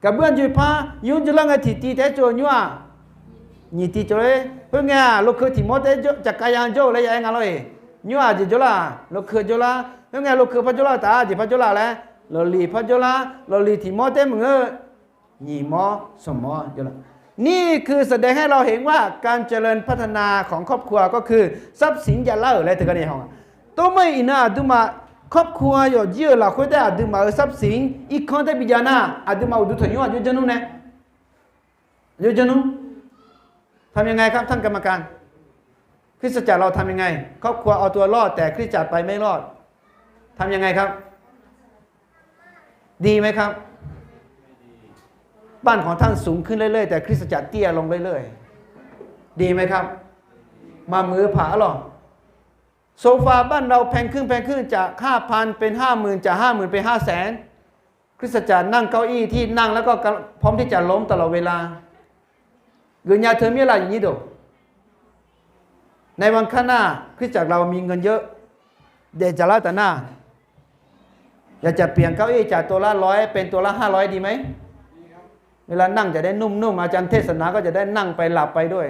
gaqbur-anr joe par, nymr dzeurlar ngae tiqtiv taef-aer tsov-euq nymr-aq, nyiq tiv tsov-aer. Khoerngae-aq, lokeu tiq mawr taef-aer caqkar ya-anr jawr-eu laer ya-aer nga lawr-iq. Nymr-aq jeq jawrlar, lokeu jawrlar. Khoerngae lokeu par jawrlar taf-a, jeq par jawrlar laer, lawqliq par jawrlar, lawqliq tiq mawr taef-aer maqngeur-eu, nyiq mawr sanq mawr jawrlar. นี่คือแสดงให้เราเห็นว่าการเจริญพัฒนาของครอบครัวก็คือทรัพย์สิน javlar-euq laer teugar ni haw nga. Tov mar-iq iqnan aqduimaf ครอบครัว yawfjir-euq lafkhoer taef aqduimaf-euq ทรัพย์สิน irkanr taef bi jav nar, aqduimaf uqduq tanqnymr aqjox janr nmr nae, aqjox janr nmr. ทำยังไงครับท่านกรรมการ คริสตจักรเราทำยังไง ครอบครัวเอาตัวรอดแต่คริสตจักรไปไม่รอด ทำยังไงครับ ดีไหมครับ บ้านของท่านสูงขึ้นเรื่อยๆ แต่คริสตจักรเตี้ยลงเรื่อยๆ ดีไหมครับ Maqmuiq-eu paq arlawr. โซฟาบ้านเราแพงขึ้นแพงขึ้น จากห้าพันเป็นห้าหมื่น จากห้าหมื่นเป็นห้าแสน คริสตจักรนั่งเก้าอี้ที่นั่งแล้วก็พร้อมที่จะล้มตลอดเวลา Geufnya teu mir-a laq, aqnyir deuq. ในวันข้างหน้า คริสตจักรเรามีเงินเยอะ daefdzaq lar taf nar, อยากจะเปลี่ยนเก้าอี้จากตัวละร้อยเป็นตัวละห้าร้อย ดีไหม เวลานั่งจะได้นุ่มๆ อาจารย์เทศนาก็จะได้นั่งไปหลับไปด้วย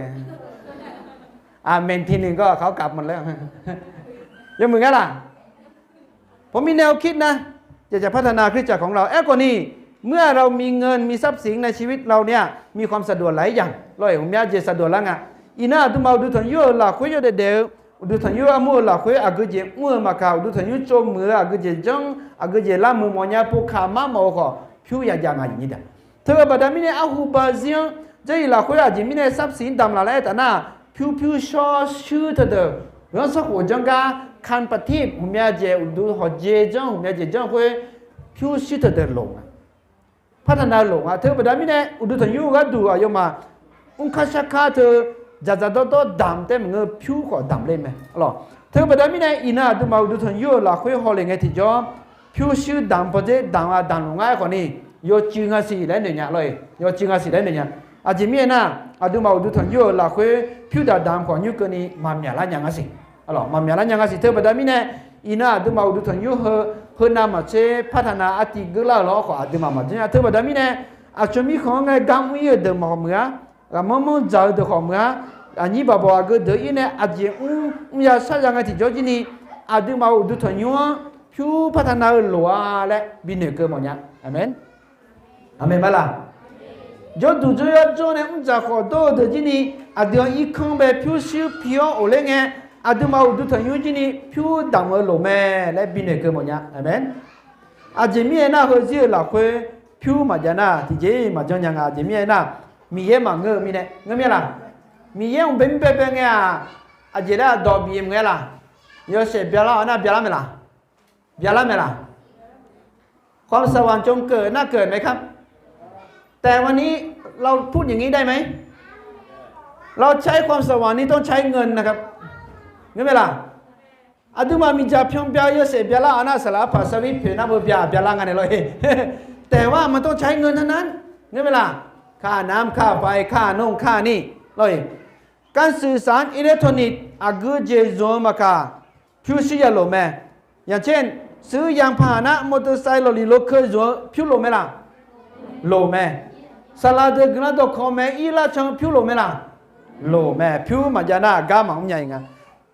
อาเมนทีหนึ่งก็เขากลับหมดแล้ว Yawmuiq nga laq? ผมมีแนวคิดนะ อยากจะพัฒนาคริสตจักรของเรา Aerkhawf ni, เมื่อเรามีเงินมีทรัพย์สินในชีวิตเราเนี่ย มีความสะดวกหลายอย่าง lawr-iq, ghawqmya jeq สะดวก lar nga. Iqnan aqduimaf uqduq tanqnymr-euq lafkhoer yawdaef daef-eu, uqduq tanqnymr armur-eu lafkhoer aqgeu jeq mr-eu maqkaq, uqduq tanqnymr tsovmuiq-eu aqgeu jeq janr, aqgeu jeq lavmuiq mawfnya pov kaq mar mawf-eu khawf, pyur ya jav nga, aqnyir deuq. Teu-eu baqda mirnae arhu ba zir-anr, Jarlif lafkhoer aqjeq mirnae ทรัพย์สิน damq laf laer aer taf nar, pyur pyur shawr shuir teudeuq, ghanr sanrkhof janr gar, การประทีป ghawqmya jeq, uqduq hawqjeq janr, ghawqmya jeq janr khoer, pyur shuir teudeuq loq nga. Partaqnav loq nga. Teu baqda mirnae uqduq tanqnymr-eu gharduq aqyawfmaf mrkar sharkar teu, dzaqdzaq dawrdawr damq taef maqngeur, pyur khawf damq ler mae arlawr. Teubaqda mirnae iqnan aqduimaf uqduq tanqnymr-euq lafkhoer hawlef ngae tiqjawr, pyurshuir damq pawdzer damq-a damq luf ngar-aer khawfni, yawcuiv nga siq laer noeqnya lor-eq, yawcuiv nga siq laer noeqnya. Aqjeq mirnae aernar, aqduimaf uqduq tanqnymr-euq lafkhoer pyur daq damq khawf nymr keuvni maqmyaq lar nya ngar siq. Maqmyaq lar nya ngar siq. Teubaqda mirnae, iqnan aqduimaf uqduq tanqnymr heu, heu navmaqtser partaq nav artiv geur lar-euq lawr khawf aqduimaf maqjanr nya. Teubaqda mirnae, aqcawq mirkhanq-anr ngae gar mr-ir-euq deuq maqkhawf muiq-ar, ghaqmanr manr dzaq-eu deuq khawf muiq-ar, aqnyir baqbawq aqgeu deuq-ir nae aqjeq mr mrya shar ya ngae tiqjawr jirni, aqduimaf uqduq tanqnymr-anr pyur partaq nav-eu loq-a laer binoeq keuv mawfnya. Aqmeq. Aqmeq ma laq? Jawrduq jawryar jawr nae mrdzaq khawf dawr-eu deuq jirni, aqdui-anr irkanr bae pyurshuir pi-awr ghofler ngae, aqduimaf uqduq tanqnymr jirni pyur damq-eu loq mae laer binoeq keuv mawfnya. Aqmeq. Aqjeq mirnae aernar, heuzir-euq lafkhoer pyur maqjav nar tiqjeq-iq maqjanr nya nga. Aqjeq mirnae aernar, Miqyaer maqngeur-eu mirnae ngeur mir-a laq? Miqyaer mqbae mirbae bae ngae-aq, aqjeq laer-aq dawq bif-eu maqngae laq? Yawshaef byalar-awr nar byalar mae laq? Byalar mae laq? ความสว่างจงเกิด nar เกิดไหมครับ แต่วันนี้เราพูดอย่างนี้ได้ไหม เราใช้ความสว่างนี้ต้องใช้เงินนะครับ Ngeur mae laq? Aqduimaf miqdzaq pyan bya-eu yawshaef byalar-awr nar saqlaq arpaq sarvir poeq nar beu bya byalar nga naeq lor-eq. แต่ว่ามันต้องใช้เงินทั้งนั้น Ngeur mae laq? ค่าน้ำ ค่าไฟ ค่านู่น ค่านี่ lor-eq. การสื่อสารอิเล็กทรอนิกส์ aqgeu jeq zmq-eu maqkaq, pyurshuir ya loq mae. อย่างเช่น ซื้อยานพาหนะ มอเตอร์ไซค์ lawqliq lokeu zmq-eu pyur loq mae laq? Loq mae. Saqlaq deuq guiqlanq dawqkawq mae ir lar can pyur loq mae laq? Loq mae. Pyur maqjav nar gar maqmr nya-iq nga.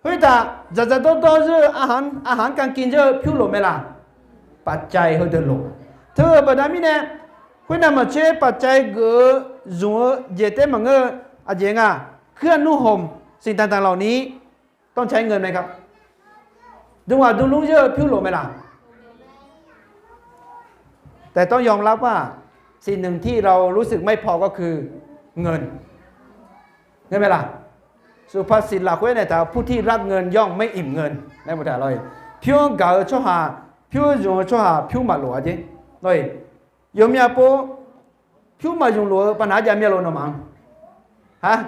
Khoertaf dzaqdzaq dawrdawr zeur-eu อาหารการกิน zeur-eu pyur loq mae laq? ปัจจัย heudeuq loq. Teu-eu baqda mirnae, khoernav maqtser ปัจจัย geuf-eu zmq-eu jeq taef maqngeur-eu aqjeq nga. เครื่องนุ่งห่ม สิ่งต่างๆ เหล่านี้ ต้องใช้เงินไหมครับ Dmghaq dmlmr zeur-eu pyur loq mae laq? แต่ต้องยอมรับว่าสิ่งหนึ่งที่เรารู้สึกไม่พอก็คือเงิน Ngeur mae laq? สุภาษิต lafkhoer naeq taq-eu ผู้ที่รักเงินย่อมไม่อิ่มเงิน laer boftaq lor-eq. Pyur-anr gaq-eu tsawrhaq, pyur zmq-eu tsawrhaq pyur maqlof-a jeq lor-eq. Yawmyav pov pyur maqzmq lof-eu baqnaq-ar jav mir-a lo nawmaf-anr?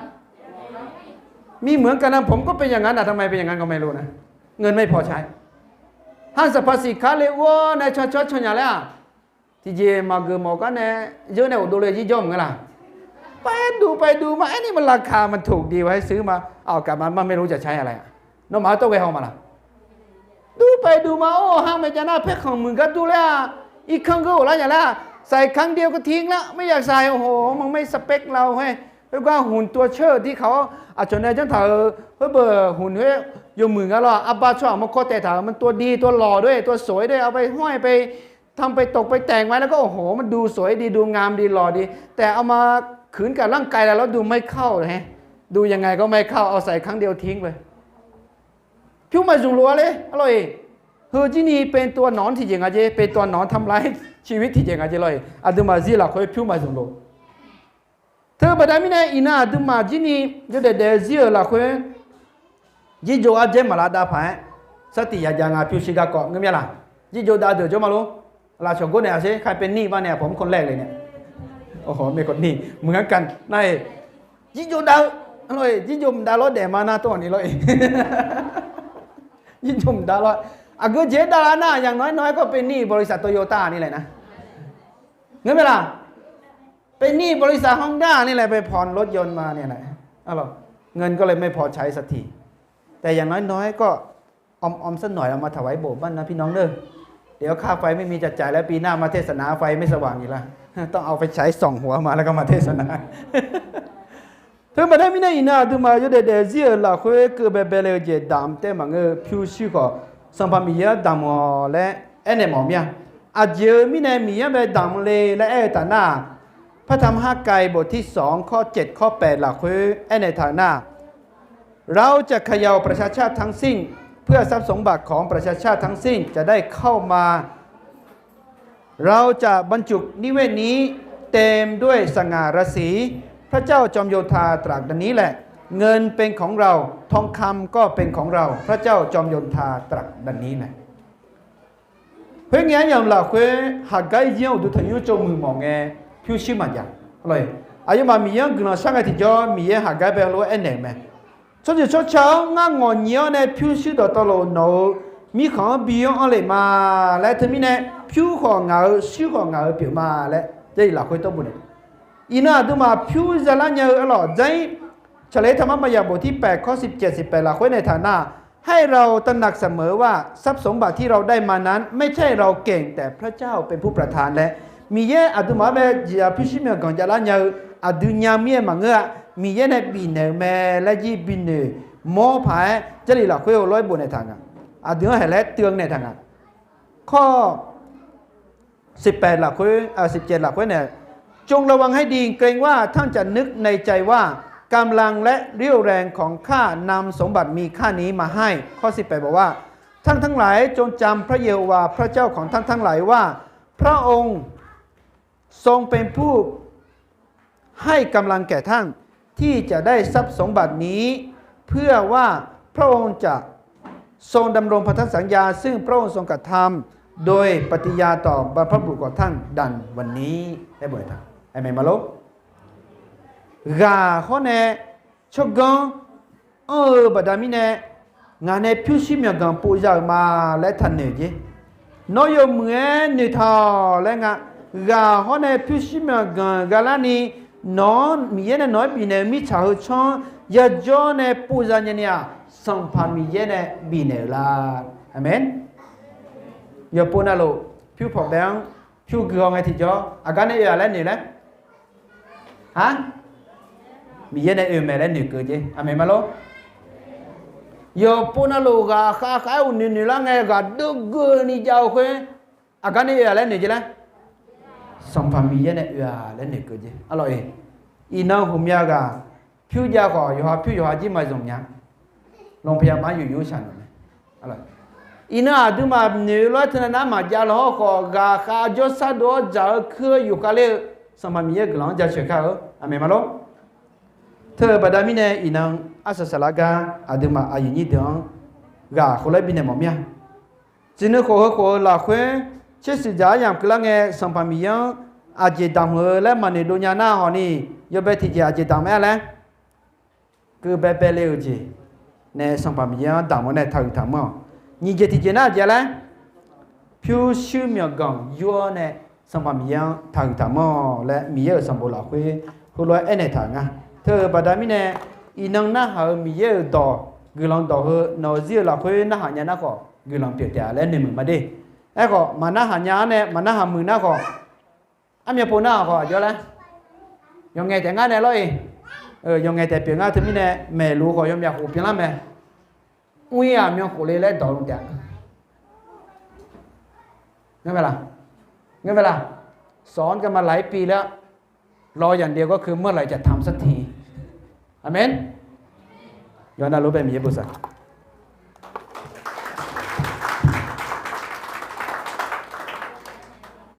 มีเหมือนกันนะ ผมก็เป็นอย่างนั้นนะ ทำไมเป็นอย่างนั้นก็ไม่รู้นะ เงินไม่พอใช้ Hanqsaq paqsiq kar le ur-awr nae can cawr can nya laer-aq, tiqjeq maqgeuf mawf gar nae, zeur nae ghofdov le jir jawr mq nga laq? ไปดู ไปดูมา ไอ้นี่มันราคามันถูกดีวะ ให้ซื้อมา เอากลับมา ไม่รู้จะใช้อะไรอะ Nawmaf-anr tawr ghae haw ma laq? ดูไปดูมา โอ้ haq maeqjav nar paerkhanq muiq gar dur laer-aq, irkanr geur ghoflar nya laer-aq, ใส่ครั้งเดียวก็ทิ้งแล้ว ไม่อยากใส่ โอ้โห มันไม่สเปคเราเฮ้ย khoergar hmq ตัวเชื่อที่เขา aqcawq nae janr taq-euq khoer beuq hmq khoer yawmuiq nga lawr-aq, arbar tsawrhaq maqkawr taef taq-euq มันตัวดี ตัวหล่อด้วย ตัวสวยด้วย เอาไปห้อยไปทำไปตกไปแต่งไว้ แล้วก็ โอ้โห มันดูสวยดี ดูงามดี หล่อดี แต่เอามาขืนกับร่างกายเรา แล้วดูไม่เข้า ดูยังไงก็ไม่เข้า เอาใส่ครั้งเดียวทิ้งไป Pyur maqzmq lof-a le, arlawr-eq. Heu jir ni เป็นตัวหนอน tiqjeq nga jeq, เป็นตัวหนอนทำร้ายชีวิต tiqjeq nga jeq lawr-eq. Aqduimaf zir lafkhoer pyur maqzmq lof. Teubaqda mirnae iqnan aqduimaf jir ni yawdaef daef-eu zir-euq lafkhoer, jirjov ardzaer maqlar dav paq-aer, sartiq yajav nga pyurshuir garkawv ngeur mir-a laq? Jirjov dav deuq jawr ma lor. Lafcawq gor naeq-aq sher, ใครเป็นหนี้บ้างเนี่ย ผมคนแรกเลยเนี่ย โอ้โห มีคนหนี้ เหมือนกัน nar-iq, jirjov dav-eu, jirjov mqdav lawr daef ma nar tov-awq ni lawr-eq. Jirjov mqdav lawr, aqgeu jeq-aer dav lar nar, อย่างน้อยๆ ก็เป็นหนี้บริษัทโตโยต้า นี่แหละนะ Ngeur mae laq? เป็นหนี้บริษัทฮอนด้า นี่แหละ ไปผ่อนรถยนต์มาเนี่ยแหละ เงินก็เลยไม่พอใช้สักที แต่อย่างน้อยๆ ก็ออมๆ สักหน่อย เอามาถวายโบสถ์บ้างนะพี่น้องเนอะ เดี๋ยวค่าไฟไม่มีจะจ่ายแล้ว ปีหน้ามาเทศนาไฟไม่สว่างอีกแล้ว ต้องเอาไฟฉายส่องหัวมาแล้วก็มาเทศนา Teubaqda mirnae iqnan aqduimaf yawdaef daef zir-euq lafkhoer keuv baebae le-eu jeq damq taef maqngeur-eu pyurshuir khawf, Sanqpaq Miqyaer-anr damq-awq laer aernaeq mawf mir-a. Aqjeq-eu mirnae Miqyaer-anr bae damq le laer aer-eu taf nar-aq, พระธรรมฮักไก บทที่สอง ข้อเจ็ด ข้อแปด lafkhoer aernaeq taq-euq nar-aq, เราจะเขย่าประชาชาติทั้งสิ้น เพื่อทรัพย์สมบัติของประชาชาติทั้งสิ้นจะได้เข้ามา เราจะบรรจุนิเวศนี้เต็มด้วยสง่าราศี พระเจ้าจอมโยธาตรัสดังนี้แหละ เงินเป็นของเรา ทองคำก็เป็นของเรา พระเจ้าจอมโยธาตรัสดังนี้แหละ Khoerngae-aer yamq lafkhoer Haqgar-ir zir-anr uqduq tanqnymr tsov muiq mawf ngae, pyurshuir maqjav. Aqyawfmaf Miqyaer-anr guiqlanq shar ngae tiqjawr, Miqyaer Haqgar bae lof-aer aernaeq-euq mae. Tsawrjeuq tsawrca-anr ngar ngawq nyiq-awr nae pyurshuir dawqtawvluf nawq-euq mirkhanq-anr bi-anr anr lef ma laer teumirnae, pyur khawf ngaq-euq, shuir khawf ngaq-euq pyeuf ma laer Jarlif lafkhoer tawr bof naeq. Iqnan aqduimaf pyur zalar nya-eu arlawq, dzar-ir ฉะนั้นธรรมบัญญัติ บทที่แปด ข้อสิบเจ็ด สิบแปด lafkhoer naeq taq nar, ให้เราตระหนักเสมอว่าทรัพย์สมบัติที่เราได้มานั้นไม่ใช่เราเก่ง แต่พระเจ้าเป็นผู้ประทาน laer, Miqyaer aqduimaf-anr bae jeqzaq pyurshuir myawqganq javlar nya-eu aqdui nya mir-aer maqngeur-a, Miqyaer nae bifnaeq-euq mae laer jir binoeq mawr paq-aer Jarlif lafkhoer heulof-aer bof naeq taq nga. Aqdui-anr haeq laer teuv naeq taq nga. ข้อ สิบแปด lafkhoer, สิบเจ็ด lafkhoer nae, จงระวังให้ดี เกรงว่าท่านจะนึกในใจว่า กำลังและเรี่ยวแรงของข้านำสมบัติมีค่านี้มาให้ ข้อ สิบแปด บอกว่า ท่านทั้งหลายจงจำพระเยโฮวาห์พระเจ้าของท่านทั้งหลายว่า พระองค์ทรงเป็นผู้ ให้กำลังแก่ท่านที่จะได้ทรัพย์สมบัตินี้ เพื่อว่าพระองค์จะทรงดำรงพันธสัญญาซึ่งพระองค์ทรงกระทำโดยปฏิญาณต่อบรรพบุรุษของท่านดังวันนี้ Amen ma lor. Ghaq hawr nae tsawrganr anr-eu baqda mirnae, ngaq nae pyurshuir myawqganq pov za-euq ma laer taqnoeq jer. Nawr yawmuiq-aer noeqtaq-awq laer nga. Ghaq hawr nae pyurshuir myawqganq ghalarni, nawq-anr Miqyaer nae nawq-aer bifnaeq-eu mirtsaq heu tsanr-anr yajawr nae pov za nyani-aq, Sanqpaq Miqyaer nae bifnaeq-euq la? Amen. Yawqpov navluf pyur pawqbae-anr pyur gui haw ngae tiqjawr aqgar nae oe-aq laer noeq laer? Aq, Miqyaer nae oe mae laer noeqkeuv jer. Aqmeq ma lor. Yawqpov navluf ghaqkhav khav-aer uqnoeq noeq lar ngae, ghaqdeur geuni jav-eu khoer, aqgar nae oe-aq laer noeq jer laer? Sanqpaq Miqyaer nae oe-aq laer noeqkeuv jer. Arlawr-e, iqnan ghawqmya ghaq pyur jav khawf, yawqha pyur yawqha jir maqzmq nya. Lanqpyaq ma yuf yuf shaq naq mae. Iqnan aqduimaf noeq lof-aer teunav nar maqjav lawq hawr khawf, ghaqkhav jawrsar dov-awr dzaq-eu kuir-eu yufkhav ler-eu Sanqpaq Miqyaer-euq guiqlanq-anr jaceuq kar-eu. Aqmeq ma lor. Teu-euq baqda mirnae iqnan arsaq saqlar gar aqduimaf aqyuif nyir deuq-anr ghaq khoerlof-aer bifnaeq mawf mir-a. Tsuif nui khof heu khof-eu lafkhoer tser shuif dzaq-aer yamq keuvlar ngae, Sanqpaq Miqyaer-anr aqjeq damq-eu laer maqnoeq dov nya nar hawq ni, yawbae tiqjeq aqjeq damq-aer laer keuv baebae le-euq jeq nae Sanqpaq Miqyaer-anr damq-eu nae taqhuiq taqmanr-awq. Nyiq jeq tiqjeq nar aqjeq laer, pyurshuir myawqganq yur-awr nae Sanqpaq Miqyaer-anr taqhuiq taqmanr-awq laer Miqyaer-euq sanqbof lafkhoer heulof-aer aernaeq taq nga. Teu-euq baqda mirnae, iqnan narhaq-euq Miqyaer-euq dawq guiqlanq dawq heu nawq-euq zir-eu lafkhoer narhaq nya nar khawf, guiqlanq pyeuf taef-a laer noeqmuiq ma de. Aerkhawf, maqnarhaq nya-anr nae maqnarhaq muiq nar khawf, armyan pov nar khawf aqjox laer, yawqngaeq taef ngar nae lawr-e. Yawqngaeq taef pyeuf ngar teumirnae, maeqluf khawf yawmyaf khof byanlar mae. Mr-ir aqmyan khof le laer dawq luf taef-a. สอนกันมาหลายปีแล้ว รออย่างเดียวก็คือเมื่อไหร่จะทำสักที Aqmeq. Yawqha navluf-anr bae Miqyaer bosav.